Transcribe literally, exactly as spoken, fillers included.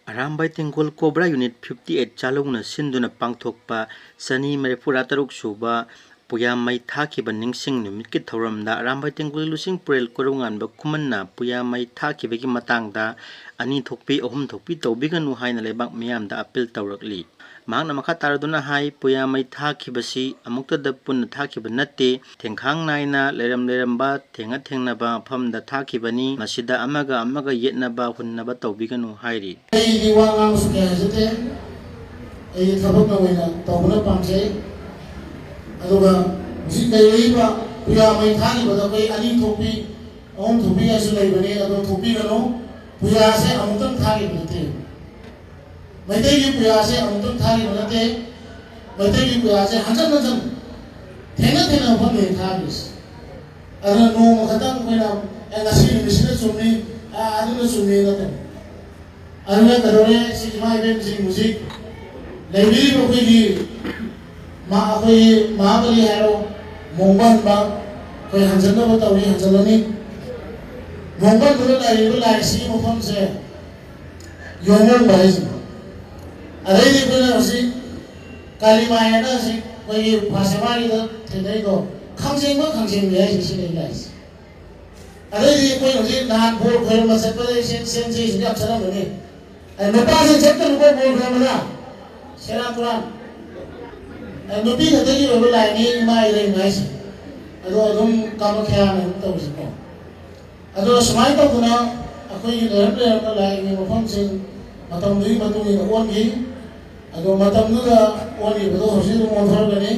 Arambai Tenggol cobra unit fifty eight ꯆꯥꯂꯧꯅ ꯁꯤꯟꯗꯨꯅ ꯄꯥꯡꯊꯣꯛꯄ ꯆꯅꯤ ꯃꯔꯤꯐꯨꯇꯔꯥ ꯇꯔꯨꯛ ꯁꯨꯕ ꯄꯨꯌꯥ ꯃꯩ ꯊꯥꯈꯤꯕ ꯅꯤꯡꯁꯤꯡ ꯅꯨꯃꯤꯠꯀꯤ ꯊꯧꯔꯝꯗ ꯑꯔꯥꯝꯕꯥꯏ ꯇꯦꯡꯒꯣꯜ ꯂꯨꯆꯤꯡ ꯄꯨꯔꯦꯜ ꯀꯣꯔꯧꯉꯥꯟꯕ ꯈꯨꯃꯟꯅ ꯄꯨꯌꯥ ꯃꯩ ꯊꯥꯈꯤꯕꯒꯤ ꯃꯇꯥꯡꯗ ꯑꯅꯤ ꯊꯣꯛꯄꯤ ꯑꯍꯨꯝ ꯊꯣꯛꯄꯤ ꯇꯧꯕꯤꯒꯅꯨ ꯍꯥꯏꯅ ꯂꯩꯕꯥꯛ ꯃꯤꯌꯥꯝꯗ ꯑꯄꯤꯜ ꯇꯧꯔꯛꯂꯤ꯫ ꯃꯍꯥꯛꯅ ꯃꯈꯥ ꯇꯥꯔꯗꯨꯅ ꯍꯥꯏ, ꯄꯨꯌꯥ ꯃꯩ ꯊꯥꯈꯤꯕꯁꯤ ꯑꯃꯨꯛꯇꯗ ꯄꯨꯟꯅ ꯊꯥꯈꯤꯕ ꯅꯠꯇꯦ, ꯊꯦꯡꯈꯥꯡ ꯅꯥꯏꯅ ꯂꯩꯔꯝ ꯂꯩꯔꯝꯕ ꯊꯦꯡꯅ ꯊꯦꯡꯅꯕ ꯃꯐꯝꯗ ꯊꯥꯈꯤꯕꯅꯤ꯫ ꯃꯁꯤꯗ ꯑꯃꯒ ꯑꯃꯒ ꯌꯦꯠꯅꯕ ꯍꯨꯟꯅꯕ ꯇꯧꯕꯤꯒꯅꯨ ꯍꯥꯏꯔꯤ꯫ ꯑꯩꯗꯤ ꯋꯥ ꯉꯥꯡꯕꯁꯨ ꯀꯌꯥ ꯍꯩꯖꯗꯦ꯫ ꯑꯩꯒꯤ ꯊꯕꯛꯅ ꯑꯣꯏꯅ ꯇꯧꯕꯅ ꯄꯥꯝꯖꯩ꯫ ꯑꯗꯨꯒ ꯍꯧꯖꯤꯛ ꯂꯩꯔꯛꯏꯕ ꯄꯨꯌꯥ ꯃꯩ ꯊꯥꯈꯤꯕꯗ ꯑꯩꯈꯣꯏ ꯑꯅꯤ ꯊꯣꯛꯄꯤ, ꯑꯍꯨꯝ ꯊꯣꯛꯄꯤ ꯍꯥꯏꯁꯨ ꯂꯩꯕꯅꯤ, ꯑꯗꯣ ꯊꯣꯛꯄꯤꯒꯅꯨ꯫ ꯄꯨꯌꯥꯁꯦ ꯑꯃꯨꯛꯇꯪ ꯊꯥꯈꯤꯕ ꯅꯠꯇꯦ꯫ ꯃꯩꯇꯩꯒꯤ ꯄꯨꯌꯥꯁꯦ ꯑꯃꯨꯛꯇꯪ ꯊꯥꯈꯤꯕ ꯅꯠꯇꯦ꯫ ꯃꯩꯇꯩꯒꯤ ꯄꯨꯌꯥꯁꯦ ꯍꯟꯖꯟ ꯍꯟꯖꯟ, ꯊꯦꯡꯅ ꯊꯦꯡꯅ ꯃꯐꯝꯗ ꯊꯥꯈꯤꯕꯁꯦ꯫ ꯑꯗꯨꯅ ꯅꯣꯡꯃ ꯈꯛꯇꯪ ꯑꯩꯈꯣꯏꯅ, "ꯑꯦ, ꯉꯁꯤ ꯅꯨꯃꯤꯠꯁꯤꯅ ꯆꯨꯝꯃꯤ, ꯑ, ꯑꯗꯨꯅ ꯆꯨꯝꯃꯤ" ꯅꯠꯇꯕ꯫ ꯑꯗꯨꯅ ꯀꯩꯗꯧꯔꯦ? ꯁꯤ ꯏꯃꯥ ꯏꯕꯦꯟꯁꯤꯡ ꯍꯧꯖꯤꯛ ꯂꯩꯕꯤꯔꯤꯕ ꯑꯩꯈꯣꯏꯒꯤ ꯃꯥ-, ꯑꯩꯈꯣꯏꯒꯤ ꯃꯍꯥꯕꯂꯤ ꯍꯥꯏꯔꯣ, ꯃꯣꯡꯕ ꯍꯟꯕ, ꯑꯩꯈꯣꯏ ꯍꯟꯖꯟꯅꯕ ꯇꯧꯔꯤ, ꯍꯟꯖꯜꯂꯅꯤ꯫ ꯃꯣꯡꯕ ꯍꯟꯕꯗ ꯂꯩꯔꯤꯕ ꯂꯥꯏꯁꯤꯒꯤ ꯃꯐꯝꯁꯦ ꯌꯣꯡꯃꯣꯡꯕ ꯍꯥꯏꯁꯤꯅꯤ꯫ ꯑꯗꯩꯗꯤ ꯑꯩꯈꯣꯏꯅ ꯍꯧꯖꯤꯛ ꯀꯥꯂꯤ ꯃꯥꯏ ꯍꯥꯏꯅ ꯍꯧꯖꯤꯛ ꯑꯩꯈꯣꯏꯒꯤ ꯐꯥꯁꯦꯋꯥꯔꯤꯗ ꯊꯦꯡꯅꯔꯤꯗꯣ, ꯈꯥꯡꯖꯦꯡꯕ ꯈꯥꯡꯖꯦꯡꯕꯤ ꯍꯥꯏꯁꯦ ꯁꯤ ꯂꯩ ꯂꯥꯏꯁꯦ꯫ ꯑꯗꯩꯗꯤ ꯑꯩꯈꯣꯏ ꯍꯧꯖꯤꯛ ꯅꯍꯥꯟ ꯕꯣꯔ ꯈꯣꯏꯔꯝꯕ ꯆꯠꯄꯗ ꯁꯦꯟ-, ꯁꯦꯟꯖꯦꯁꯨ ꯌꯥꯝ ꯆꯠꯂꯝꯒꯅꯤ꯫ ꯑꯗ ꯅꯨꯄꯥꯁꯤꯡ ꯆꯠꯀꯅꯨꯀꯣ ꯕꯣꯔ ꯈꯣꯏꯔꯝꯕꯗ꯫ ꯁꯦꯔꯥꯟ ꯇꯨꯔꯥꯟ꯫ ꯑꯗ ꯅꯨꯄꯤ ꯈꯛꯇꯒꯤ ꯑꯣꯏꯕ ꯂꯥꯏꯅꯤ ꯏꯃꯥ ꯏꯔꯦꯟ ꯍꯥꯏꯁꯦ꯫ ꯑꯗꯣ ꯑꯗꯨꯝ ꯀꯥꯃꯈ꯭ꯌꯥꯅ ꯑꯗꯨꯝ ꯇꯧꯔꯤꯁꯤꯀꯣ꯫ ꯑꯗꯣ ꯁꯨꯃꯥꯏꯅ ꯇꯧꯗꯅ ꯑꯩꯈꯣꯏꯒꯤ ꯂꯩꯔꯝ ꯂꯩꯔꯝꯕ ꯂꯥꯏꯒꯤ ꯃꯐꯝꯁꯤꯡ ꯃꯇꯝꯗꯨꯒꯤ ꯃꯇꯨꯡ ꯏꯟꯅ ꯑꯣꯟꯈꯤ꯫ ꯑꯗꯣ ꯃꯇꯝꯗꯨꯗ ꯑꯣꯟꯈꯤꯕꯗꯣ ꯍꯧꯖꯤꯛ ꯑꯗꯨꯝ ꯑꯣꯟꯊꯣꯔꯛꯀꯅꯤ꯫